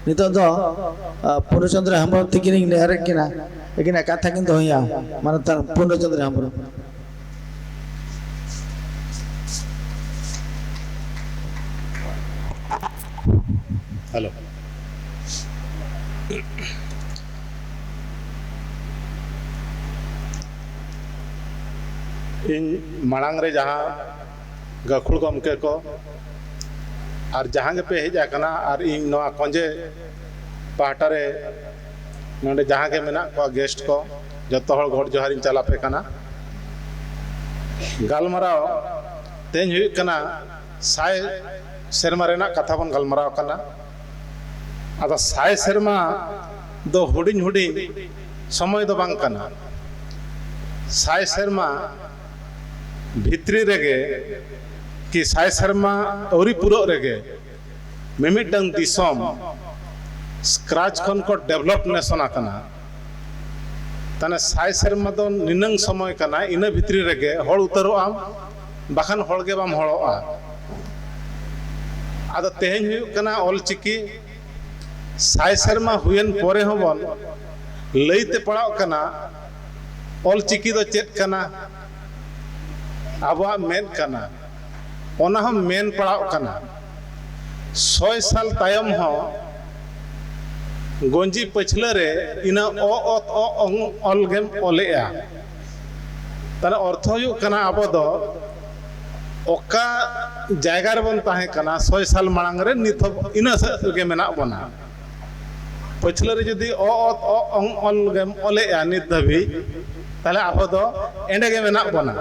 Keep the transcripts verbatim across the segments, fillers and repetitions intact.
ᱱᱤᱛᱚᱜ ᱫᱚ ᱯᱩᱨᱱᱚ ᱪᱚᱸᱫᱽᱨᱚ ᱦᱮᱢᱵᱨᱚᱢ ᱛᱤᱠᱤᱱᱤᱧ ᱱᱮᱦᱚᱨᱮᱫ ᱠᱤᱱᱟ, ᱟᱹᱠᱤᱱᱟᱜ ᱠᱟᱛᱷᱟ ᱠᱤᱱ ᱫᱚᱦᱚᱭᱟ᱾ ᱢᱟᱱᱚᱛᱟᱱ ᱯᱩᱨᱱᱚ ᱪᱚᱸᱫᱽᱨᱚ ᱦᱮᱢᱵᱨᱚᱢ᱾ ᱦᱮᱞᱳ᱾ ᱤᱧ ᱢᱟᱲᱟᱝ ᱨᱮ ᱡᱟᱦᱟᱸ ᱜᱟᱹᱠᱷᱩᱲ ᱜᱚᱢᱠᱮ ᱠᱚ ᱟᱨ ᱡᱟᱦᱟᱸ ᱜᱮᱯᱮ ᱦᱮᱡ ᱟᱠᱟᱱᱟ, ᱟᱨ ᱤᱧ ᱱᱚᱣᱟ ᱠᱚᱸᱡᱮ ᱯᱟᱦᱴᱟ ᱨᱮ ᱱᱚᱰᱮ ᱡᱟᱦᱟᱸ ᱜᱮ ᱢᱮᱱᱟᱜ ᱠᱚᱣᱟ ᱜᱮᱥᱴ ᱠᱚ, ᱡᱚᱛᱚ ᱦᱚᱲ ᱜᱚᱰ ᱡᱚᱦᱟᱨᱤᱧ ᱪᱟᱞᱟᱯᱮ ᱠᱟᱱᱟ᱾ ᱜᱟᱞᱢᱟᱨᱟᱣ ᱛᱮᱦᱮᱧ ᱦᱩᱭᱩᱜ ᱠᱟᱱᱟ ᱥᱟᱭ ᱥᱮᱨᱢᱟ ᱨᱮᱱᱟᱜ ᱠᱟᱛᱷᱟ ᱵᱚᱱ ᱜᱟᱞᱢᱟᱨᱟᱣ ᱠᱟᱱᱟ᱾ ᱟᱫᱚ ᱥᱟᱭ ᱥᱮᱨᱢᱟ ᱫᱚ ᱦᱩᱰᱤᱧ ᱦᱩᱰᱤᱧ ᱥᱚᱢᱚᱭ ᱫᱚ ᱵᱟᱝ ᱠᱟᱱᱟ᱾ ᱥᱟᱭ ᱥᱮᱨᱢᱟ ᱵᱷᱤᱛᱨᱤ ᱨᱮᱜᱮ, ᱠᱤ ᱥᱟᱭ ᱥᱮᱨᱢᱟ ᱟᱹᱣᱨᱤ ᱯᱩᱨᱟᱹᱜ ᱨᱮᱜᱮ ᱢᱤᱢᱤᱫᱴᱟᱝ ᱫᱤᱥᱚᱢ ᱥᱠᱨᱟᱪ ᱠᱷᱚᱱ ᱠᱚ ᱰᱮᱵᱷᱞᱚᱯ ᱱᱮᱥᱚᱱ ᱟᱠᱟᱱᱟ᱾ ᱛᱟᱦᱞᱮ ᱥᱟᱭ ᱥᱮᱨᱢᱟ ᱫᱚ ᱱᱤᱱᱟᱹᱝ ᱥᱚᱢᱚᱭ ᱠᱟᱱᱟ, ᱤᱱᱟᱹ ᱵᱷᱤᱛᱨᱤ ᱨᱮᱜᱮ ᱦᱚᱲ ᱩᱛᱟᱹᱨᱚᱜ ᱟᱢ, ᱵᱟᱠᱷᱟᱱ ᱦᱚᱲ ᱜᱮ ᱵᱟᱢ ᱦᱚᱲᱚᱜᱼᱟ᱾ ᱟᱫᱚ ᱛᱮᱦᱮᱧ ᱦᱩᱭᱩᱜ ᱠᱟᱱᱟ ᱚᱞ ᱪᱤᱠᱤ ᱥᱟᱭ ᱥᱮᱨᱢᱟ ᱦᱩᱭᱮᱱ ᱯᱚᱨᱮ ᱦᱚᱸᱵᱚᱱ ᱞᱟᱹᱭᱛᱮ ᱯᱟᱲᱟᱜ ᱠᱟᱱᱟ, ᱚᱞ ᱪᱤᱠᱤ ᱫᱚ ᱪᱮᱫ ᱠᱟᱱᱟ? ᱟᱵᱚᱣᱟᱜ ᱢᱮᱫ ᱠᱟᱱᱟ, ᱚᱱᱟ ᱦᱚᱸ ᱢᱮᱱ ᱯᱟᱲᱟᱜ ᱠᱟᱱᱟ᱾ ᱥᱚᱭ ᱥᱟᱞ ᱛᱟᱭᱚᱢ ᱦᱚᱸ ᱜᱚᱸᱡᱤ ᱯᱟᱹᱪᱷᱞᱟᱹ ᱨᱮ ᱤᱱᱟᱹ ᱚ, ᱚᱛ, ᱚ, ᱚᱝ, ᱚᱞ ᱜᱮᱢ ᱚᱞᱮᱜᱼᱟ᱾ ᱛᱟᱦᱞᱮ ᱚᱨᱛᱷᱚ ᱦᱩᱭᱩᱜ ᱠᱟᱱᱟ, ᱟᱵᱚ ᱫᱚ ᱚᱠᱟ ᱡᱟᱭᱜᱟ ᱨᱮᱵᱚᱱ ᱛᱟᱦᱮᱸ ᱠᱟᱱᱟ ᱥᱚᱭ ᱥᱟᱞ ᱢᱟᱲᱟᱝ ᱨᱮ, ᱱᱤᱛ ᱦᱚᱸ ᱤᱱᱟᱹ ᱥᱮᱫ ᱨᱮᱜᱮ ᱢᱮᱱᱟᱜ ᱵᱚᱱᱟ᱾ ᱯᱟᱹᱪᱷᱞᱟᱹ ᱨᱮ ᱡᱩᱫᱤ ᱚ, ᱚᱛ, ᱚ, ᱚᱝ, ᱚᱞ ᱜᱮᱢ ᱚᱞᱮᱜᱼᱟ ᱱᱤᱛ ᱫᱷᱟᱹᱵᱤᱡ, ᱛᱟᱦᱞᱮ ᱟᱵᱚ ᱫᱚ ᱮᱸᱰᱮ ᱜᱮ ᱢᱮᱱᱟᱜ ᱵᱚᱱᱟ᱾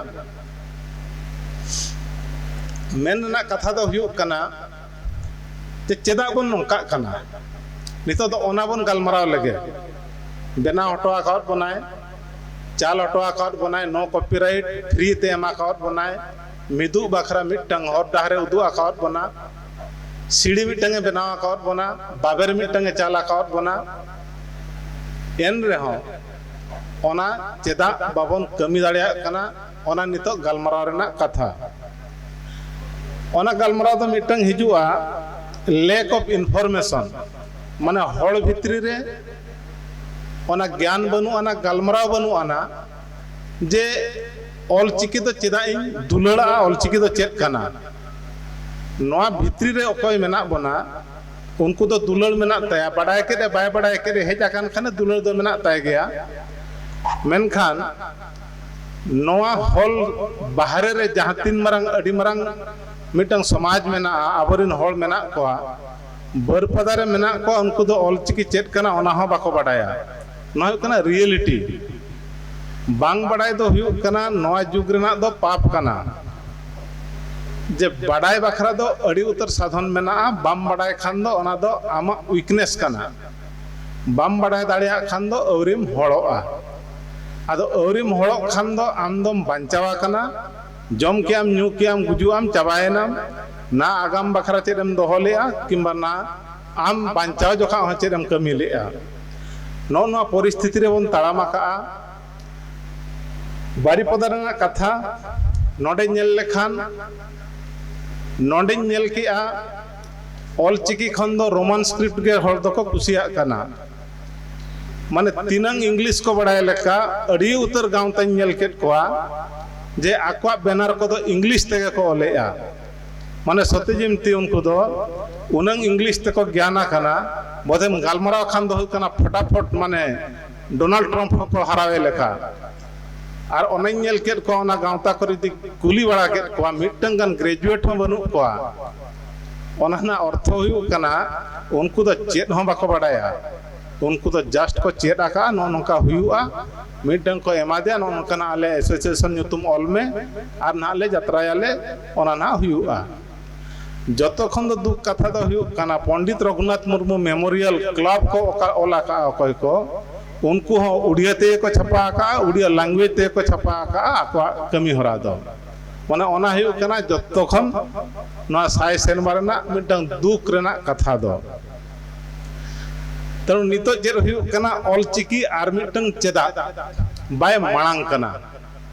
ᱢᱮᱱ ᱨᱮᱱᱟᱜ ᱠᱟᱛᱷᱟ ᱫᱚ ᱦᱩᱭᱩᱜ ᱠᱟᱱᱟ ᱡᱮ ᱪᱮᱫᱟᱜ ᱵᱚᱱ ᱱᱚᱝᱠᱟᱜ ᱠᱟᱱᱟ᱾ ᱱᱤᱛᱚᱜ ᱫᱚ ᱚᱱᱟ ᱵᱚᱱ ᱜᱟᱞᱢᱟᱨᱟᱣ ᱞᱮᱜᱮ᱾ ᱵᱮᱱᱟᱣ ᱦᱚᱴᱚ ᱟᱠᱟᱫ ᱵᱚᱱᱟᱭ, ᱪᱟᱞ ᱦᱚᱴᱚ ᱟᱠᱟᱫ ᱵᱚᱱᱟᱭ, no copyright, free ᱛᱮ ᱮᱢ ᱟᱠᱟᱫ ᱵᱚᱱᱟᱭ, ᱢᱤᱫᱩᱜ ᱵᱟᱠᱷᱨᱟ ᱢᱤᱫᱴᱟᱝ ᱦᱚᱨ ᱰᱟᱦᱟᱨᱮ ᱩᱫᱩᱜ ᱟᱠᱟᱫ ᱵᱚᱱᱟ, ᱥᱤᱲᱤ ᱢᱤᱫᱴᱟᱝ ᱮ ᱵᱮᱱᱟᱣ ᱟᱠᱟᱫ ᱵᱚᱱᱟ, ᱵᱟᱵᱮᱨ ᱢᱤᱫᱴᱟᱝ ᱮ ᱪᱟᱞ ᱟᱠᱟᱫ ᱵᱚᱱᱟ᱾ ᱮᱱ ᱨᱮᱦᱚᱸ ᱚᱱᱟ ᱪᱮᱫᱟᱜ ᱵᱟᱵᱚᱱ ᱠᱟᱹᱢᱤ ᱫᱟᱲᱮᱭᱟᱜ ᱠᱟᱱᱟ, ᱚᱱᱟ ᱱᱤᱛᱚᱜ ᱜᱟᱞᱢᱟᱨᱟᱣ ᱨᱮᱱᱟᱜ ᱠᱟᱛᱷᱟ᱾ ᱚᱱᱟ ᱜᱟᱞᱢᱟᱨᱟᱣ ᱫᱚ ᱢᱤᱫᱴᱟᱝ ᱦᱤᱡᱩᱜᱼᱟ, lack of information, ᱢᱟᱱᱮ ᱦᱚᱲ ᱵᱷᱤᱛᱨᱤ ᱨᱮ ᱚᱱᱟ ᱜᱮᱭᱟᱱ ᱵᱟᱹᱱᱩᱜ ᱟᱱᱟ, ᱜᱟᱞᱢᱟᱨᱟᱣ ᱵᱟᱹᱱᱩᱜ ᱟᱱᱟ ᱡᱮ ᱚᱞ ᱪᱤᱠᱤ ᱫᱚ ᱪᱮᱫᱟᱜ ᱤᱧ ᱫᱩᱞᱟᱹᱲᱟᱜᱼᱟ, ᱚᱞ ᱪᱤᱠᱤ ᱫᱚ ᱪᱮᱫ ᱠᱟᱱᱟ᱾ ᱱᱚᱣᱟ ᱵᱷᱤᱛᱨᱤ ᱨᱮ ᱚᱠᱚᱭ ᱢᱮᱱᱟᱜ ᱵᱚᱱᱟ, ᱩᱱᱠᱩ ᱫᱚ ᱫᱩᱞᱟᱹᱲ ᱢᱮᱱᱟᱜ ᱛᱟᱭᱟ, ᱵᱟᱰᱟᱭ ᱠᱮᱫ ᱮ ᱵᱟᱭ ᱵᱟᱰᱟᱭ ᱠᱮᱫ ᱮ, ᱦᱮᱡ ᱟᱠᱟᱱ ᱠᱷᱟᱱᱮ ᱫᱩᱞᱟᱹᱲ ᱫᱚ ᱢᱮᱱᱟᱜ ᱛᱟᱭ ᱜᱮᱭᱟ᱾ ᱢᱮᱱᱠᱷᱟᱱ ᱱᱚᱣᱟ ᱦᱚᱞ ᱵᱟᱦᱨᱮ ᱨᱮ ᱡᱟᱦᱟᱸ ᱛᱤᱱ ᱢᱟᱨᱟᱝ, ᱟᱹᱰᱤ ᱢᱟᱨᱟᱝ ᱢᱤᱫᱴᱟᱝ ᱥᱚᱢᱟᱡᱽ ᱢᱮᱱᱟᱜᱼᱟ, ᱟᱵᱚᱨᱮᱱ ᱦᱚᱲ ᱢᱮᱱᱟᱜ ᱠᱚᱣᱟ, ᱵᱟᱹᱨᱯᱟᱫᱟ ᱨᱮ ᱢᱮᱱᱟᱜ ᱠᱚᱣᱟ, ᱩᱱᱠᱩ ᱫᱚ ᱚᱞᱪᱤᱠᱤ ᱪᱮᱫ ᱠᱟᱱᱟ ᱚᱱᱟ ᱦᱚᱸ ᱵᱟᱠᱚ ᱵᱟᱰᱟᱭᱟ᱾ ᱱᱚᱣᱟ ᱦᱩᱭᱩᱜ ᱠᱟᱱᱟ reality᱾ ᱵᱟᱝ ᱵᱟᱰᱟᱭ ᱫᱚ ᱦᱩᱭᱩᱜ ᱠᱟᱱᱟ ᱱᱚᱣᱟ ᱡᱩᱜᱽ ᱨᱮᱱᱟᱜ ᱫᱚ ᱯᱟᱯ ᱠᱟᱱᱟ᱾ ᱡᱮ ᱵᱟᱰᱟᱭ ᱵᱟᱠᱷᱨᱟ ᱫᱚ ᱟᱹᱰᱤ ᱩᱛᱟᱹᱨ ᱥᱟᱫᱷᱚᱱ ᱢᱮᱱᱟᱜᱼᱟ, ᱵᱟᱢ ᱵᱟᱰᱟᱭ ᱠᱷᱟᱱ ᱫᱚ ᱚᱱᱟ ᱫᱚ ᱟᱢᱟᱜ weakness ᱠᱟᱱᱟ᱾ ᱵᱟᱢ ᱵᱟᱰᱟᱭ ᱫᱟᱲᱮᱭᱟᱜ ᱠᱷᱟᱱ ᱫᱚ ᱟᱹᱣᱨᱤᱢ ᱦᱚᱲᱚᱜᱼᱟ᱾ ᱟᱫᱚ ᱟᱹᱣᱨᱤᱢ ᱦᱚᱲᱚᱜ ᱠᱷᱟᱱ ᱫᱚ ᱟᱢ ᱫᱚᱢ ᱵᱟᱧᱪᱟᱣ ᱟᱠᱟᱱᱟ, ᱡᱚᱢ ᱠᱮᱜᱼᱟᱢ, ᱧᱩ ᱠᱮᱜᱼᱟᱢ, ᱜᱩᱡᱩᱜ ᱟᱢ, ᱪᱟᱵᱟᱭᱮᱱᱟᱢ᱾ ᱱᱟ ᱟᱜᱟᱢ ᱵᱟᱠᱷᱨᱟ ᱪᱮᱫ ᱮᱢ ᱫᱚᱦᱚ ᱞᱮᱜᱼᱟ, ᱠᱤᱝᱵᱟ ᱱᱟ ᱟᱢ ᱵᱟᱧᱪᱟᱣ ᱡᱚᱠᱷᱟ ᱦᱚᱸ ᱪᱮᱫ ᱮᱢ ᱠᱟᱹᱢᱤ ᱞᱮᱜᱼᱟ᱾ ᱱᱚᱜᱼᱚ ᱱᱚᱣᱟ ᱯᱚᱨᱤᱥᱛᱷᱤᱛᱤ ᱨᱮᱵᱚᱱ ᱛᱟᱲᱟᱢ ᱟᱠᱟᱜᱼᱟ᱾ ᱵᱟᱨᱤᱯᱚᱫᱟ ᱨᱮᱱᱟᱜ ᱠᱟᱛᱷᱟ ᱱᱚᱰᱮ ᱧᱮᱞ ᱞᱮᱠᱷᱟᱱ, ᱱᱚᱰᱮᱧ ᱧᱮᱞ ᱠᱮᱜᱼᱟ, ᱚᱞ ᱪᱤᱠᱤ ᱠᱷᱚᱱ ᱫᱚ Roman script ᱜᱮ ᱦᱚᱲ ᱫᱚᱠᱚ ᱠᱩᱥᱤᱭᱟᱜ ᱠᱟᱱᱟ᱾ ᱢᱟᱱᱮ ᱛᱤᱱᱟᱹᱝ ᱤᱝᱞᱤᱥ ᱠᱚ ᱵᱟᱲᱟᱭ ᱞᱮᱠᱟ, ᱟᱹᱰᱤ ᱩᱛᱟᱹᱨ ᱜᱟᱶᱛᱟᱧ ᱧᱮᱞ ᱠᱮᱫ ᱠᱚᱣᱟ ᱡᱮ ᱟᱠᱚᱣᱟᱜ banner ᱠᱚᱫᱚ ᱤᱝᱞᱤᱥ ᱛᱮᱜᱮ ᱠᱚ ᱚᱞᱮᱜᱼᱟ᱾ ᱢᱟᱱᱮ ᱥᱚᱛᱤ ᱡᱤᱢᱛᱤ ᱩᱱᱠᱩ ᱫᱚ ᱩᱱᱟᱹᱝ ᱤᱝᱞᱤᱥ ᱛᱮᱠᱚ ᱜᱮᱭᱟᱱ ᱟᱠᱟᱱᱟ, ᱵᱚᱫᱷᱮᱢ ᱜᱟᱞᱢᱟᱨᱟᱣ ᱠᱷᱟᱱ ᱫᱚ ᱦᱩᱭᱩᱜ ᱠᱟᱱᱟ ᱯᱷᱚᱴᱟᱯᱷᱚᱴ, ᱢᱟᱱᱮ ᱰᱳᱱᱟᱞᱰ ᱴᱨᱟᱢᱯ ᱦᱚᱸᱠᱚ ᱦᱟᱨᱟᱣᱮ ᱞᱮᱠᱟ᱾ ᱟᱨ ᱚᱱᱮᱧ ᱧᱮᱞ ᱠᱮᱫ ᱠᱚᱣᱟ, ᱚᱱᱟ ᱜᱟᱶᱛᱟ ᱠᱚᱨᱮ ᱡᱩᱫᱤ ᱠᱩᱞᱤ ᱵᱟᱲᱟ ᱠᱮᱫ ᱠᱚᱣᱟ, ᱢᱤᱫᱴᱟᱝ ᱜᱟᱱ graduate ᱦᱚᱸ ᱵᱟᱹᱱᱩᱜ ᱠᱚᱣᱟ᱾ ᱚᱱᱟ ᱨᱮᱱᱟᱜ ᱚᱨᱛᱷᱚ ᱦᱩᱭᱩᱜ ᱠᱟᱱᱟ, ᱩᱱᱠᱩ ᱫᱚ ᱪᱮᱫ ᱦᱚᱸ ᱵᱟᱠᱚ ᱵᱟᱰᱟᱭᱟ᱾ ᱩᱱᱠᱩ ᱫᱚ just ᱠᱚ ᱪᱮᱫ ᱟᱠᱟᱫᱼᱟ, ᱱᱚᱜᱼᱚ ᱱᱚᱝᱠᱟ ᱦᱩᱭᱩᱜᱼᱟ, ᱢᱤᱫᱴᱟᱝ ᱠᱚ ᱮᱢᱟ ᱫᱮᱭᱟ, ᱱᱚᱜᱼᱚ ᱱᱚᱝᱠᱟᱱᱟᱜ ᱟᱞᱮ association ᱧᱩᱛᱩᱢ ᱚᱞ ᱢᱮ, ᱟᱨ ᱱᱟᱦᱟᱜ ᱞᱮ ᱡᱟᱛᱨᱟᱭᱟᱞᱮ, ᱚᱱᱟ ᱱᱟᱦᱟᱜ ᱦᱩᱭᱩᱜᱼᱟ᱾ ᱡᱚᱛᱚ ᱠᱷᱚᱱ ᱫᱚ ᱫᱩᱠ ᱠᱟᱛᱷᱟ ᱫᱚ ᱦᱩᱭᱩᱜ ᱠᱟᱱᱟ, ᱯᱚᱱᱰᱤᱛ ᱨᱚᱜᱷᱩᱱᱟᱛᱷ ᱢᱩᱨᱢᱩ Memorial Club ᱠᱚ ᱚᱠᱟ ᱚᱞ ᱟᱠᱟᱫᱼᱟ ᱚᱠᱚᱭ ᱠᱚ, ᱩᱱᱠᱩ ᱦᱚᱸ ᱩᱲᱤᱭᱟ ᱛᱮᱜᱮ ᱠᱚ ᱪᱷᱟᱯᱟ ᱟᱠᱟᱫᱼᱟ, ᱩᱲᱤᱭᱟ language ᱛᱮᱜᱮ ᱠᱚ ᱪᱷᱟᱯᱟ ᱟᱠᱟᱫᱼᱟ ᱟᱠᱚᱣᱟᱜ ᱠᱟᱹᱢᱤ ᱦᱚᱨᱟ ᱫᱚ᱾ ᱢᱟᱱᱮ ᱚᱱᱟ ᱦᱩᱭᱩᱜ ᱠᱟᱱᱟ ᱡᱚᱛᱚ ᱠᱷᱚᱱ ᱱᱚᱣᱟ ᱥᱟᱭ ᱥᱮᱨᱢᱟ ᱨᱮᱱᱟᱜ ᱢᱤᱫᱴᱟᱝ ᱫᱩᱠ ᱨᱮᱱᱟᱜ ᱠᱟᱛᱷᱟ ᱫᱚ᱾ ᱛᱮᱱᱩ ᱱᱤᱛᱚᱜ ᱪᱮᱫ ᱦᱩᱭᱩᱜ ᱠᱟᱱᱟ, ᱚᱞ ᱪᱤᱠᱤ ᱟᱨ ᱢᱤᱫᱴᱟᱝ ᱪᱮᱫᱟᱜ ᱵᱟᱭ ᱢᱟᱲᱟᱝ ᱠᱟᱱᱟ,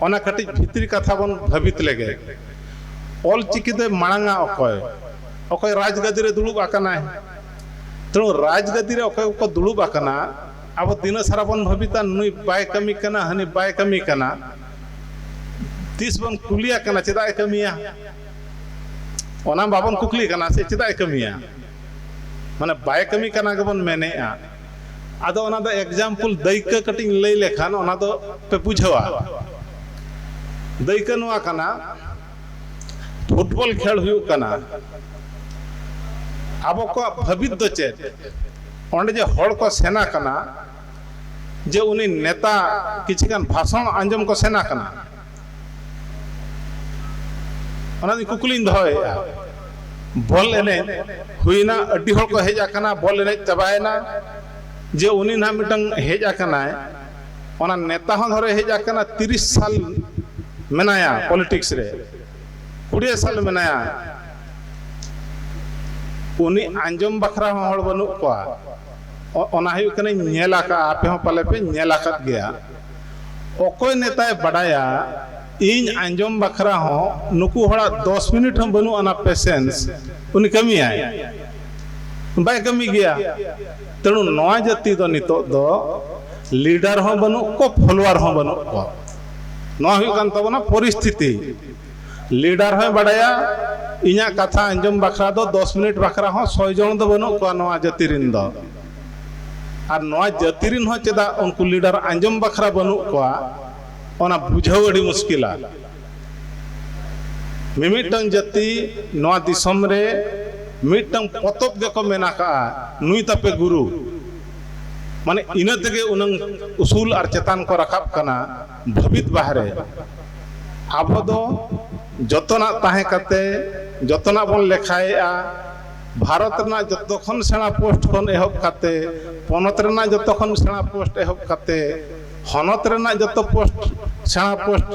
ᱚᱱᱟ ᱠᱟᱹᱴᱤᱡ ᱵᱷᱤᱛᱨᱤ ᱠᱟᱛᱷᱟ ᱵᱚᱱ ᱵᱷᱟᱹᱵᱤᱛ ᱞᱮᱜᱮ᱾ ᱚᱞ ᱪᱤᱠᱤ ᱫᱚᱭ ᱢᱟᱲᱟᱝᱟ ᱚᱠᱚᱭ? ᱚᱠᱚᱭ ᱨᱟᱡᱽ ᱜᱟᱹᱫᱤ ᱨᱮ ᱫᱩᱲᱩᱵ ᱟᱠᱟᱱᱟᱭ᱾ ᱛᱮᱬᱩ ᱨᱟᱡᱽ ᱜᱟᱹᱫᱤ ᱨᱮ ᱚᱠᱚᱭ ᱠᱚ ᱫᱩᱲᱩᱵ ᱟᱠᱟᱱᱟ, ᱟᱵᱚ ᱫᱤᱱᱟᱹ ᱥᱟᱨᱟ ᱵᱚᱱ ᱵᱷᱟᱹᱵᱤᱛᱟ, ᱱᱩᱭ ᱵᱟᱭ ᱠᱟᱹᱢᱤ ᱠᱟᱱᱟ, ᱦᱟᱹᱱᱤ ᱵᱟᱭ ᱠᱟᱹᱢᱤ ᱠᱟᱱᱟ᱾ ᱛᱤᱥ ᱵᱚᱱ ᱠᱩᱞᱤᱭᱟ ᱠᱟᱱᱟ ᱪᱮᱫᱟᱜ ᱮ ᱠᱟᱹᱢᱤᱭᱟ? ᱚᱱᱟ ᱵᱟᱵᱚᱱ ᱠᱩᱠᱞᱤ ᱠᱟᱱᱟ ᱥᱮ ᱪᱮᱫᱟᱜ ᱮ ᱠᱟᱹᱢᱤᱭᱟ? ᱢᱟᱱᱮ ᱵᱟᱭ ᱠᱟᱹᱢᱤ ᱠᱟᱱᱟ ᱜᱮᱵᱚᱱ ᱢᱮᱱᱮᱜᱼᱟ᱾ ᱟᱫᱚ ᱚᱱᱟ ᱫᱚ example, ᱫᱟᱹᱭᱠᱟᱹ ᱠᱟᱹᱴᱤᱡ ᱤᱧ ᱞᱟᱹᱭ ᱞᱮᱠᱷᱟᱱ ᱚᱱᱟ ᱫᱚ ᱯᱮ ᱵᱩᱡᱷᱟᱹᱣᱟ᱾ ᱫᱟᱹᱭᱠᱟᱹ ᱱᱚᱣᱟ ᱠᱟᱱᱟ, ᱯᱷᱩᱴᱵᱚᱞ ᱠᱷᱮᱞ ᱦᱩᱭᱩᱜ ᱠᱟᱱᱟ, ᱟᱵᱚ ᱠᱚᱣᱟᱜ ᱵᱷᱟᱹᱵᱤᱛ ᱫᱚ ᱪᱮᱫ? ᱚᱸᱰᱮ ᱡᱮ ᱦᱚᱲ ᱠᱚ ᱥᱮᱱ ᱟᱠᱟᱱᱟ, ᱡᱮ ᱩᱱᱤ ᱱᱮᱛᱟ ᱠᱤᱪᱷᱤ ᱜᱟᱱ ᱵᱷᱟᱥᱚᱱ ᱟᱸᱡᱚᱢ ᱠᱚ ᱥᱮᱱ ᱟᱠᱟᱱᱟ, ᱚᱱᱟ ᱫᱚ ᱠᱩᱠᱞᱤᱧ ᱫᱚᱦᱚᱭᱮᱫᱼᱟ᱾ ᱵᱚᱞ ᱮᱱᱮᱡ ᱦᱩᱭᱱᱟ, ᱟᱹᱰᱤ ᱦᱚᱲ ᱠᱚ ᱦᱮᱡ ᱟᱠᱟᱱᱟ, ᱵᱚᱞ ᱮᱱᱮᱡ ᱪᱟᱵᱟᱭᱮᱱᱟ, ᱡᱮ ᱩᱱᱤ ᱱᱟᱦᱟᱜ ᱢᱤᱫᱴᱟᱝ ᱦᱮᱡ ᱟᱠᱟᱱᱟᱭ, ᱚᱱᱟ ᱱᱮᱛᱟ ᱦᱚᱸ ᱫᱷᱚᱨᱮ ᱦᱮᱡ ᱟᱠᱟᱱᱟ, ᱛᱤᱨᱤᱥ ᱥᱟᱞ ᱢᱮᱱᱟᱭᱟ ᱯᱚᱞᱤᱴᱤᱠᱥ ᱨᱮ, ᱠᱩᱲᱤ ᱥᱟᱞ ᱢᱮᱱᱟᱭᱟ, ᱩᱱᱤ ᱟᱸᱡᱚᱢ ᱵᱟᱠᱷᱨᱟ ᱦᱚᱸ ᱦᱚᱲ ᱵᱟᱹᱱᱩᱜ ᱠᱚᱣᱟ᱾ ᱚ-, ᱚᱱᱟ ᱦᱩᱭᱩᱜ ᱠᱟᱱᱟᱧ ᱧᱮᱞ ᱟᱠᱟᱫᱼᱟ, ᱟᱯᱮ ᱦᱚᱸ ᱯᱟᱞᱮ ᱯᱮ ᱧᱮᱞ ᱟᱠᱟᱫ ᱜᱮᱭᱟ᱾ ᱚᱠᱚᱭ ᱱᱮᱛᱟᱭ ᱵᱟᱰᱟᱭᱟ ᱤᱧ ᱟᱸᱡᱚᱢ ᱵᱟᱠᱷᱨᱟ ᱦᱚᱸ ᱱᱩᱠᱩ ᱦᱚᱲᱟᱜ ᱫᱚᱥ ᱢᱤᱱᱤᱴ ᱦᱚᱸ ᱵᱟᱹᱱᱩᱜ ᱟᱱᱟ ᱯᱮᱥᱮᱱᱥ, ᱩᱱᱤ ᱠᱟᱹᱢᱤᱭᱟᱭ? ᱵᱟᱭ ᱠᱟᱹᱢᱤ ᱜᱮᱭᱟ᱾ ᱛᱮᱬᱩ ᱱᱚᱣᱟ ᱡᱟᱹᱛᱤ ᱫᱚ ᱱᱤᱛᱚᱜ ᱫᱚ ᱞᱤᱰᱟᱨ ᱦᱚᱸ ᱵᱟᱹᱱᱩᱜ ᱠᱚ, ᱯᱷᱚᱞᱳᱣᱟᱨ ᱦᱚᱸ ᱵᱟᱹᱱᱩᱜ ᱠᱚ᱾ ᱱᱚᱣᱟ ᱦᱩᱭᱩᱜ ᱠᱟᱱ ᱛᱟᱵᱚᱱᱟ ᱯᱚᱨᱤᱥᱛᱷᱤᱛᱤ᱾ ᱞᱤᱰᱟᱨ ᱦᱚᱸᱭ ᱵᱟᱰᱟᱭᱟ ᱤᱧᱟᱹᱜ ᱠᱟᱛᱷᱟ ᱟᱸᱡᱚᱢ ᱵᱟᱠᱷᱨᱟ ᱫᱚ ᱫᱚᱥ ᱢᱤᱱᱤᱴ ᱵᱟᱠᱷᱨᱟ ᱦᱚᱸ ᱥᱚᱭ ᱡᱚᱱ ᱫᱚ ᱵᱟᱹᱱᱩᱜ ᱠᱚᱣᱟ ᱱᱚᱣᱟ ᱡᱟᱹᱛᱤ ᱨᱤᱱ ᱫᱚ᱾ ᱟᱨ ᱱᱚᱣᱟ ᱡᱟᱹᱛᱤ ᱨᱤᱱ ᱦᱚᱸ ᱪᱮᱫᱟᱜ ᱩᱱᱠᱩ ᱞᱤᱰᱟᱨ ᱟᱸᱡᱚᱢ ᱵᱟᱠᱷᱨᱟ ᱵᱟᱹᱱᱩᱜ ᱠᱚᱣᱟ, ᱚᱱᱟ ᱵᱩᱡᱷᱟᱹᱣ ᱟᱹᱰᱤ ᱢᱩᱥᱠᱤᱞᱟ᱾ ᱢᱤᱢᱤᱫᱴᱟᱝ ᱡᱟᱹᱛᱤ ᱱᱚᱣᱟ ᱫᱤᱥᱚᱢ ᱨᱮ ᱢᱤᱫᱴᱟᱝ ᱯᱚᱛᱚᱵ ᱜᱮᱠᱚ ᱢᱮᱱ ᱟᱠᱟᱜᱼᱟ, ᱱᱩᱭ ᱛᱟᱯᱮ ᱜᱩᱨᱩ᱾ ᱢᱟᱱᱮ ᱤᱱᱟᱹ ᱛᱮᱜᱮ ᱩᱱᱟᱹᱝ ᱩᱥᱩᱞ ᱟᱨ ᱪᱮᱛᱟᱱ ᱠᱚ ᱨᱟᱠᱟᱵ ᱠᱟᱱᱟ, ᱵᱷᱟᱹᱵᱤᱛ ᱵᱟᱦᱨᱮ᱾ ᱟᱵᱚ ᱫᱚ ᱡᱚᱛᱚᱱᱟᱜ ᱛᱟᱦᱮᱸ ᱠᱟᱛᱮ, ᱡᱚᱛᱚᱱᱟᱜ ᱵᱚᱱ ᱞᱮᱠᱷᱟᱭᱮᱜᱼᱟ, ᱵᱷᱟᱨᱚᱛ ᱨᱮᱱᱟᱜ ᱡᱚᱛᱚ ᱠᱷᱚᱱ ᱥᱮᱬᱟ ᱯᱳᱥᱴ ᱠᱷᱚᱱ ᱮᱦᱚᱵ ᱠᱟᱛᱮ, ᱯᱚᱱᱚᱛ ᱨᱮᱱᱟᱜ ᱡᱚᱛᱚ ᱠᱷᱚᱱ ᱥᱮᱬᱟ ᱯᱳᱥᱴ ᱮᱦᱚᱵ ᱠᱟᱛᱮ, ᱦᱚᱱᱚᱛ ᱨᱮᱱᱟᱜ ᱡᱚᱛᱚ ᱯᱳᱥᱴ, ᱥᱮᱬᱟ ᱯᱳᱥᱴ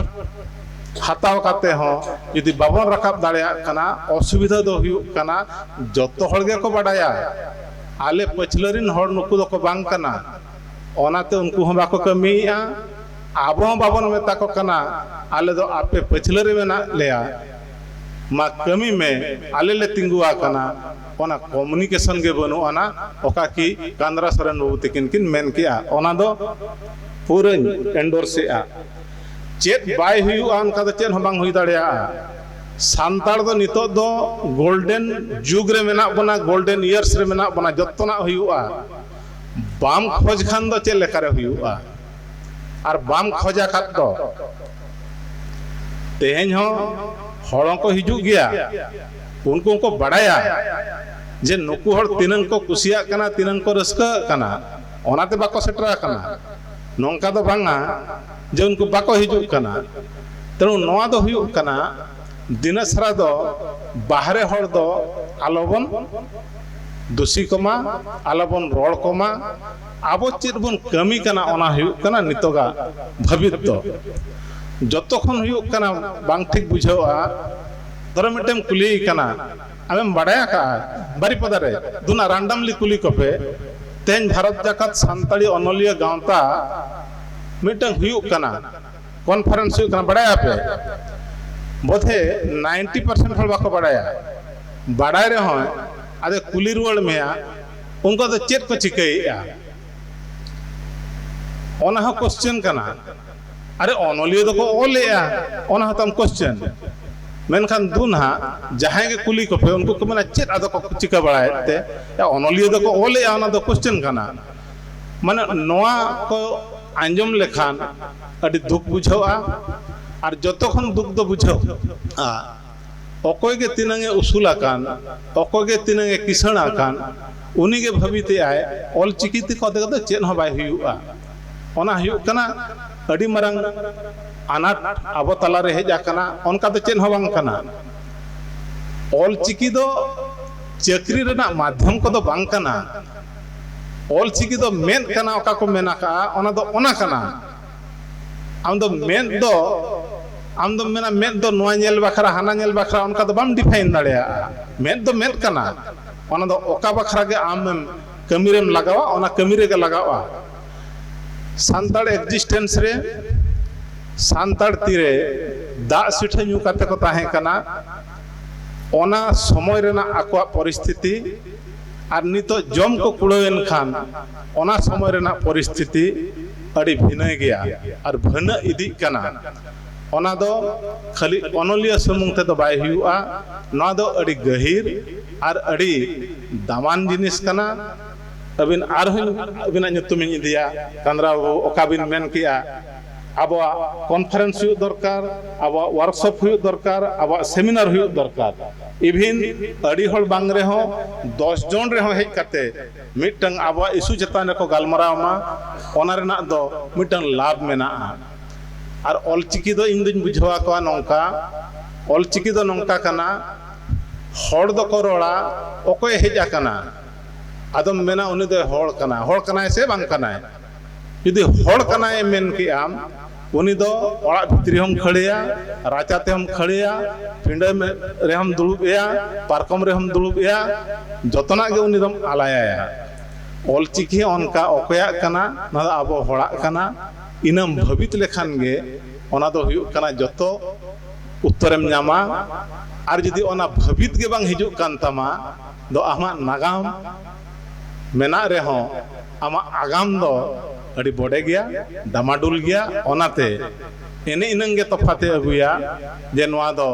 ᱦᱟᱛᱟᱣ ᱠᱟᱛᱮ ᱦᱚᱸ ᱡᱩᱫᱤ ᱵᱟᱵᱚᱱ ᱨᱟᱠᱟᱵ ᱫᱟᱲᱮᱭᱟᱜ ᱠᱟᱱᱟ, ᱚᱥᱩᱵᱤᱫᱷᱟ ᱫᱚ ᱦᱩᱭᱩᱜ ᱠᱟᱱᱟ, ᱡᱚᱛᱚ ᱦᱚᱲ ᱜᱮᱠᱚ ᱵᱟᱰᱟᱭᱟ ᱟᱞᱮ ᱯᱟᱹᱪᱷᱞᱟᱹ ᱨᱤᱱ ᱦᱚᱲ ᱱᱩᱠᱩ ᱫᱚᱠᱚ ᱵᱟᱝ ᱠᱟᱱᱟ, ᱚᱱᱟᱛᱮ ᱩᱱᱠᱩ ᱦᱚᱸ ᱵᱟᱠᱚ ᱠᱟᱹᱢᱤᱭᱮᱜᱼᱟ᱾ ᱟᱵᱚ ᱦᱚᱸ ᱵᱟᱵᱚᱱ ᱢᱮᱛᱟ ᱠᱚ ᱠᱟᱱᱟ, ᱟᱞᱮ ᱫᱚ ᱟᱯᱮ ᱯᱟᱹᱪᱷᱞᱟᱹ ᱨᱮ ᱢᱮᱱᱟᱜ ᱞᱮᱭᱟ᱾ ᱢᱟ ᱠᱟᱹᱢᱤ ᱢᱮ, ᱟᱞᱮ ᱞᱮ ᱛᱤᱸᱜᱩ ᱟᱠᱟᱱᱟ, ᱚᱱᱟ ᱠᱚᱢᱩᱱᱤᱠᱮᱥᱚᱱ ᱜᱮ ᱵᱟᱹᱱᱩᱜ ᱟᱱᱟ, ᱚᱠᱟ ᱠᱤ ᱠᱟᱱᱫᱽᱨᱟ ᱥᱚᱨᱮᱱ ᱵᱟᱹᱵᱩ ᱛᱤᱠᱤᱱ ᱠᱤᱱ ᱢᱮᱱ ᱠᱮᱜᱼᱟ, ᱚᱱᱟ ᱫᱚ ᱯᱩᱨᱟᱹᱧ ᱮᱱᱰᱳᱨᱥ ᱮᱜᱼᱟ᱾ ᱪᱮᱫ ᱵᱟᱭ ᱦᱩᱭᱩᱜᱼᱟ, ᱚᱱᱠᱟ ᱫᱚ ᱪᱮᱫ ᱦᱚᱸ ᱵᱟᱝ ᱦᱩᱭ ᱫᱟᱲᱮᱭᱟᱜᱼᱟ᱾ ᱥᱟᱱᱛᱟᱲ ᱫᱚ ᱱᱤᱛᱚᱜ ᱫᱚ ᱜᱳᱞᱰᱮᱱ ᱡᱩᱜᱽ ᱨᱮ ᱢᱮᱱᱟᱜ ᱵᱚᱱᱟ, ᱜᱳᱞᱰᱮᱱ ᱤᱭᱟᱨᱥ ᱨᱮ ᱢᱮᱱᱟᱜ ᱵᱚᱱᱟ, ᱡᱚᱛᱚᱱᱟᱜ ᱦᱩᱭᱩᱜᱼᱟ᱾ ᱵᱟᱢ ᱠᱷᱚᱡᱽ ᱠᱷᱟᱱ ᱫᱚ ᱪᱮᱫ ᱞᱮᱠᱟᱨᱮ ᱦᱩᱭᱩᱜᱼᱟ? ᱟᱨ ᱵᱟᱢ ᱠᱷᱚᱡᱽ ᱟᱠᱟᱫ ᱫᱚ᱾ ᱛᱮᱦᱮᱧ ᱦᱚᱸ ᱦᱚᱲ ᱦᱚᱸᱠᱚ ᱦᱤᱡᱩᱜ ᱜᱮᱭᱟ, ᱩᱱᱠᱩ ᱦᱚᱸᱠᱚ ᱵᱟᱲᱟᱭᱟ ᱡᱮ ᱱᱩᱠᱩ ᱦᱚᱲ ᱛᱤᱱᱟᱹᱝ ᱠᱚ ᱠᱩᱥᱤᱭᱟᱜ ᱠᱟᱱᱟ, ᱛᱤᱱᱟᱹᱝ ᱠᱚ ᱨᱟᱹᱥᱠᱟᱹᱜ ᱠᱟᱱᱟ, ᱚᱱᱟᱛᱮ ᱵᱟᱠᱚ ᱥᱮᱴᱮᱨ ᱟᱠᱟᱱᱟ᱾ ᱱᱚᱝᱠᱟ ᱫᱚ ᱵᱟᱝᱟ ᱡᱮ ᱩᱱᱠᱩ ᱵᱟᱠᱚ ᱦᱤᱡᱩᱜ ᱠᱟᱱᱟ᱾ ᱛᱮᱬᱩ ᱱᱚᱣᱟ ᱫᱚ ᱦᱩᱭᱩᱜ ᱠᱟᱱᱟ, ᱫᱤᱱᱟᱹᱥᱟᱨᱟ ᱫᱚ ᱵᱟᱦᱨᱮ ᱦᱚᱲ ᱫᱚ ᱟᱞᱚᱵᱚᱱ ᱫᱩᱥᱤ ᱠᱚᱢᱟ, ᱟᱞᱚᱵᱚᱱ ᱨᱚᱲ ᱠᱚᱢᱟ᱾ ᱟᱵᱚ ᱪᱮᱫ ᱵᱚᱱ ᱠᱟᱹᱢᱤ ᱠᱟᱱᱟ, ᱚᱱᱟ ᱦᱩᱭᱩᱜ ᱠᱟᱱᱟ ᱱᱤᱛᱚᱜᱟᱜ ᱵᱷᱟᱹᱵᱤᱛ ᱫᱚ᱾ ᱡᱚᱛᱚ ᱠᱷᱚᱱ ᱦᱩᱭᱩᱜ ᱠᱟᱱᱟ ᱵᱟᱝ ᱴᱷᱤᱠ ᱵᱩᱡᱷᱟᱹᱣᱜᱼᱟ, ᱫᱷᱚᱨᱚ ᱢᱤᱫᱴᱮᱱ ᱠᱩᱞᱤᱭᱮ ᱠᱟᱱᱟ, "ᱟᱢᱮᱢ ᱵᱟᱲᱟᱭ ᱟᱠᱟᱜᱼᱟ ᱵᱟᱨᱤᱯᱟᱫᱟ ᱨᱮ?" ᱫᱩᱱᱟ ᱨᱟᱱᱰᱟᱢᱞᱤ ᱠᱩᱞᱤ ᱠᱚᱯᱮ, ᱛᱮᱦᱮᱧ ᱵᱷᱟᱨᱚᱛ ᱡᱟᱠᱟᱛ ᱥᱟᱱᱛᱟᱲᱤ ᱚᱱᱚᱞᱤᱭᱟᱹ ᱜᱟᱶᱛᱟ ᱢᱤᱫᱴᱟᱝ ᱦᱩᱭᱩᱜ ᱠᱟᱱᱟ, ᱠᱚᱱᱯᱷᱟᱨᱮᱱᱥ ᱦᱩᱭᱩᱜ ᱠᱟᱱᱟ, ᱵᱟᱲᱟᱭᱟᱯᱮ? ᱵᱚᱫᱷᱮ ᱱᱟᱭᱤᱱᱴᱤ ᱯᱟᱨᱥᱮᱱᱴ ᱦᱚᱲ ᱵᱟᱠᱚ ᱵᱟᱲᱟᱭᱟ᱾ ᱵᱟᱲᱟᱭ ᱨᱮᱦᱚᱸ ᱟᱫᱚ ᱠᱩᱞᱤ ᱨᱩᱣᱟᱹᱲ ᱢᱮᱭᱟ, ᱩᱱᱠᱩ ᱫᱚ ᱪᱮᱫ ᱠᱚ ᱪᱤᱠᱟᱹᱭᱮᱫᱼᱟ? ᱚᱱᱟ ᱦᱚᱸ ᱠᱚᱥᱪᱮᱱ ᱠᱟᱱᱟ᱾ ᱟᱨᱮ, ᱚᱱᱚᱞᱤᱭᱟᱹ ᱫᱚᱠᱚ ᱚᱞᱮᱜᱼᱟ, ᱚᱱᱟ ᱦᱚᱸ ᱛᱟᱢ ᱠᱚᱥᱪᱮᱱ᱾ ᱢᱮᱱᱠᱷᱟᱱ ᱫᱩ ᱱᱟᱦᱟᱜ ᱡᱟᱦᱟᱸᱭ ᱜᱮ ᱠᱩᱞᱤ ᱠᱚᱯᱮ, ᱩᱱᱠᱩ ᱠᱚ ᱢᱮᱱᱟ, "ᱪᱮᱫ ᱟᱫᱚ ᱠᱚ ᱪᱤᱠᱟᱹ ᱵᱟᱲᱟᱭᱮᱫ ᱛᱮ? ᱭᱟ, ᱚᱱᱚᱞᱤᱭᱟᱹ ᱫᱚᱠᱚ ᱚᱞᱮᱜᱼᱟ, ᱚᱱᱟ ᱫᱚ ᱠᱚᱥᱪᱮᱱ ᱠᱟᱱᱟ?" ᱢᱟᱱᱮ, ᱱᱚᱣᱟ ᱠᱚ ᱟᱸᱡᱚᱢ ᱞᱮᱠᱷᱟᱱ ᱟᱹᱰᱤ ᱫᱩᱠ ᱵᱩᱡᱷᱟᱹᱜᱼᱟ᱾ ᱟᱨ ᱡᱚᱛᱚ ᱠᱷᱚᱱ ᱫᱩᱠ ᱫᱚ ᱵᱩᱡᱷᱟᱹᱜᱼᱟ, ᱚᱠᱚᱭ ᱜᱮ ᱛᱤᱱᱟᱹᱝ ᱮ ᱩᱥᱩᱞ ᱟᱠᱟᱱ, ᱚᱠᱚᱭ ᱜᱮ ᱛᱤᱱᱟᱹᱝ ᱮ ᱠᱤᱥᱟᱹᱬ ᱟᱠᱟᱱ, ᱩᱱᱤ ᱜᱮ ᱵᱷᱟᱹᱵᱤᱛᱮᱜᱼᱟᱭ, ᱚᱞ ᱪᱤᱠᱤ ᱛᱮ ᱠᱚᱛᱮ ᱫᱚ ᱪᱮᱫ ᱦᱚᱸ ᱵᱟᱭ ᱦᱩᱭᱩᱜᱼᱟ᱾ ᱚᱱᱟ ᱦᱩᱭᱩᱜ ᱠᱟᱱᱟ ᱟᱹᱰᱤ ᱢᱟᱨᱟᱝ ᱟᱱᱟᱴ ᱟᱵᱚ ᱛᱟᱞᱟᱨᱮ ᱦᱮᱡ ᱟᱠᱟᱱᱟ, ᱚᱱᱠᱟ ᱫᱚ ᱪᱮᱫ ᱦᱚᱸ ᱵᱟᱝ ᱠᱟᱱᱟ᱾ ᱚᱞ ᱪᱤᱠᱤ ᱫᱚ ᱪᱟᱹᱠᱨᱤ ᱨᱮᱱᱟᱜ ᱢᱟᱫᱽᱫᱷᱚᱢ ᱠᱚᱫᱚ ᱵᱟᱝ ᱠᱟᱱᱟ᱾ ᱚᱞ ᱪᱤᱠᱤ ᱫᱚ ᱢᱮᱫ ᱠᱟᱱᱟ, ᱚᱠᱟ ᱠᱚ ᱢᱮᱱ ᱟᱠᱟᱜᱼᱟ, ᱚᱱᱟ ᱫᱚ ᱚᱱᱟ ᱠᱟᱱᱟ᱾ ᱟᱢ ᱫᱚ ᱢᱮᱫ ᱫᱚ, ᱟᱢ ᱫᱚᱢ ᱢᱮᱱᱟ, ᱢᱮᱫ ᱫᱚ ᱱᱚᱣᱟ ᱧᱮᱞ ᱵᱟᱠᱷᱨᱟ, ᱦᱟᱱᱟ ᱧᱮᱞ ᱵᱟᱠᱷᱨᱟ, ᱚᱱᱠᱟ ᱫᱚ ᱵᱟᱢ ᱰᱤᱯᱷᱟᱭᱤᱱ ᱫᱟᱲᱮᱭᱟᱜᱼᱟ᱾ ᱢᱮᱫ ᱫᱚ ᱢᱮᱫ ᱠᱟᱱᱟ, ᱚᱱᱟ ᱫᱚ ᱚᱠᱟ ᱵᱟᱠᱷᱨᱟ ᱜᱮ ᱟᱢᱮᱢ ᱠᱟᱹᱢᱤ ᱨᱮᱢ ᱞᱟᱜᱟᱣᱟ, ᱚᱱᱟ ᱠᱟᱹᱢᱤ ᱨᱮᱜᱮ ᱞᱟᱜᱟᱣᱼᱟ᱾ ᱥᱟᱱᱛᱟᱲ ᱮᱠᱡᱤᱥᱴᱮᱱᱥ ᱨᱮ ᱥᱟᱱᱛᱟᱲ ᱛᱤᱨᱮ ᱫᱟᱜ ᱥᱤᱴᱷᱟᱹ ᱧᱩ ᱠᱟᱛᱮ ᱠᱚ ᱛᱟᱦᱮᱸ ᱠᱟᱱᱟ, ᱚᱱᱟ ᱥᱚᱢᱚᱭ ᱨᱮᱱᱟᱜ ᱟᱠᱚᱣᱟᱜ ᱯᱚᱨᱤᱥᱛᱷᱤᱛᱤ ᱟᱨ ᱱᱤᱛᱚᱜ ᱡᱚᱢ ᱠᱚ ᱠᱩᱲᱟᱹᱣᱮᱱ ᱠᱷᱟᱱ ᱚᱱᱟ ᱥᱚᱢᱚᱭ ᱨᱮᱱᱟᱜ ᱯᱚᱨᱤᱥᱛᱷᱤᱛᱤ ᱟᱹᱰᱤ ᱵᱷᱤᱱᱟᱹ ᱜᱮᱭᱟ ᱟᱨ ᱵᱷᱟᱹᱱᱟᱹ ᱤᱫᱤᱜ ᱠᱟᱱᱟ᱾ ᱚᱱᱟ ᱫᱚ ᱠᱷᱟᱹᱞᱤ ᱚᱱᱚᱞᱤᱭᱟᱹ ᱥᱩᱢᱩᱝ ᱛᱮᱫᱚ ᱵᱟᱭ ᱦᱩᱭᱩᱜᱼᱟ, ᱱᱚᱣᱟ ᱫᱚ ᱟᱹᱰᱤ ᱜᱟᱹᱦᱤᱨ ᱟᱨ ᱟᱹᱰᱤ ᱫᱟᱢᱟᱱ ᱡᱤᱱᱤᱥ ᱠᱟᱱᱟ᱾ ᱟᱹᱵᱤᱱ ᱟᱨᱦᱚᱸ ᱟᱹᱵᱤᱱᱟᱜ ᱧᱩᱛᱩᱢᱤᱧ ᱤᱫᱤᱭᱟ, ᱠᱟᱸᱫᱽᱨᱟ ᱵᱟᱹᱵᱩ, ᱚᱠᱟ ᱵᱤᱱ ᱢᱮᱱ ᱠᱮᱜᱼᱟ, ᱟᱵᱚᱣᱟᱜ ᱠᱚᱱᱯᱷᱟᱨᱮᱱᱥ ᱦᱩᱭᱩᱜ ᱫᱚᱨᱠᱟᱨ, ᱟᱵᱚᱣᱟᱜ ᱣᱟᱨᱠᱥᱚᱯ ᱦᱩᱭᱩᱜ ᱫᱚᱨᱠᱟᱨ, ᱟᱵᱚᱣᱟᱜ ᱥᱮᱢᱤᱱᱟᱨ ᱦᱩᱭᱩᱜ ᱫᱚᱨᱠᱟᱨ᱾ ᱤᱵᱷᱤᱱ ᱟᱹᱰᱤ ᱦᱚᱲ ᱵᱟᱝ ᱨᱮᱦᱚᱸ ᱫᱚᱥ ᱡᱚᱱ ᱨᱮᱦᱚᱸ ᱦᱮᱡ ᱠᱟᱛᱮ ᱢᱤᱫᱴᱟᱝ ᱟᱵᱚᱣᱟᱜ ᱤᱥᱩ ᱪᱮᱛᱟᱱ ᱨᱮᱠᱚ ᱜᱟᱞᱢᱟᱨᱟᱣ ᱢᱟ, ᱚᱱᱟ ᱨᱮᱱᱟᱜ ᱫᱚ ᱢᱤᱫᱴᱟᱝ ᱞᱟᱵᱷ ᱢᱮᱱᱟᱜᱼᱟ᱾ ᱟᱨ ᱚᱞᱪᱤᱠᱤ ᱫᱚ ᱤᱧ ᱫᱩᱧ ᱵᱩᱡᱷᱟᱹᱣ ᱟᱠᱚᱣᱟ ᱱᱚᱝᱠᱟ, ᱚᱞᱪᱤᱠᱤ ᱫᱚ ᱱᱚᱝᱠᱟ ᱠᱟᱱᱟ, ᱦᱚᱲ ᱫᱚᱠᱚ ᱨᱚᱲᱟ, ᱚᱠᱚᱭᱮ ᱦᱮᱡ ᱟᱠᱟᱱᱟ, ᱟᱫᱚᱢ ᱢᱮᱱᱟ ᱩᱱᱤ ᱫᱚᱭ ᱦᱚᱲ ᱠᱟᱱᱟ, ᱦᱚᱲ ᱠᱟᱱᱟᱭ ᱥᱮ ᱵᱟᱝ ᱠᱟᱱᱟᱭ? ᱡᱩᱫᱤ ᱦᱚᱲ ᱠᱟᱱᱟᱭ ᱢᱮᱱ ᱠᱮᱜ ᱟᱢ, ᱩᱱᱤ ᱫᱚ ᱚᱲᱟᱜ ᱵᱷᱤᱛᱨᱤ ᱦᱚᱸᱢ ᱠᱷᱟᱹᱲᱮᱭᱟ, ᱨᱟᱪᱟ ᱛᱮᱦᱚᱸᱢ ᱠᱷᱟᱹᱲᱮᱭᱟ, ᱯᱤᱸᱰᱟᱹ ᱢᱮ-, ᱨᱮᱦᱚᱸᱢ ᱫᱩᱲᱩᱵ ᱮᱭᱟ, ᱯᱟᱨᱠᱚᱢ ᱨᱮᱦᱚᱸᱢ ᱫᱩᱲᱩᱵ ᱮᱭᱟ, ᱡᱚᱛᱚᱱᱟᱜ ᱜᱮ ᱩᱱᱤ ᱫᱚᱢ ᱟᱞᱟᱭᱟᱭᱟ᱾ ᱚᱞᱪᱤᱠᱤ ᱚᱱᱠᱟ ᱚᱠᱚᱭᱟᱜ ᱠᱟᱱᱟ, ᱱᱚᱣᱟ ᱫᱚ ᱟᱵᱚ ᱦᱚᱲᱟᱜ ᱠᱟᱱᱟ᱾ ᱤᱱᱟᱹᱢ ᱵᱷᱟᱹᱵᱤᱛ ᱞᱮᱠᱷᱟᱱ ᱜᱮ ᱚᱱᱟ ᱫᱚ ᱦᱩᱭᱩᱜ ᱠᱟᱱᱟ ᱡᱚᱛᱚ ᱩᱛᱛᱚᱨᱮᱢ ᱧᱟᱢᱟ᱾ ᱟᱨ ᱡᱩᱫᱤ ᱚᱱᱟ ᱵᱷᱟᱹᱵᱤᱛ ᱜᱮ ᱵᱟᱝ ᱦᱤᱡᱩᱜ ᱠᱟᱱ ᱛᱟᱢᱟ, ᱫᱚ ᱟᱢᱟᱜ ᱱᱟᱜᱟᱢ ᱢᱮᱱᱟᱜ ᱨᱮᱦᱚᱸ ᱟᱢᱟᱜ ᱟᱜᱟᱢ ᱫᱚ ᱟᱹᱰᱤ ᱵᱚᱰᱮ ᱜᱮᱭᱟ, ᱰᱟᱢᱟᱰᱩᱞ ᱜᱮᱭᱟ᱾ ᱚᱱᱟᱛᱮ ᱮᱱᱮ ᱤᱱᱟᱹᱝ ᱜᱮ ᱛᱚᱯᱷᱟᱛᱮ ᱟᱹᱜᱩᱭᱟ ᱡᱮ ᱱᱚᱣᱟ ᱫᱚ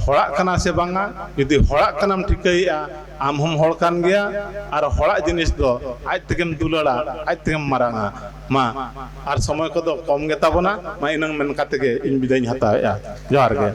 ᱦᱚᱲᱟᱜ ᱠᱟᱱᱟ ᱥᱮ ᱵᱟᱝᱟ᱾ ᱡᱩᱫᱤ ᱦᱚᱲᱟᱜ ᱠᱟᱱᱟᱢ ᱴᱷᱤᱠᱟᱹᱭᱮᱜᱼᱟ, ᱟᱢ ᱦᱚᱸᱢ ᱦᱚᱲ ᱠᱟᱱ ᱜᱮᱭᱟ, ᱟᱨ ᱦᱚᱲᱟᱜ ᱡᱤᱱᱤᱥ ᱫᱚ ᱟᱡ ᱛᱮᱜᱮᱢ ᱫᱩᱞᱟᱹᱲᱟ, ᱟᱡ ᱛᱮᱜᱮᱢ ᱢᱟᱨᱟᱝᱟ᱾ ᱢᱟ, ᱟᱨ ᱥᱚᱢᱚᱭ ᱠᱚᱫᱚ ᱠᱚᱢ ᱜᱮᱛᱟ ᱵᱚᱱᱟ, ᱢᱟ ᱤᱱᱟᱹᱝ ᱢᱮᱱ ᱠᱟᱛᱮ ᱜᱮ ᱤᱧ ᱵᱤᱫᱟᱹᱭᱤᱧ ᱦᱟᱛᱟᱣᱮᱜᱼᱟ᱾ ᱡᱚᱦᱟᱨ ᱜᱮ᱾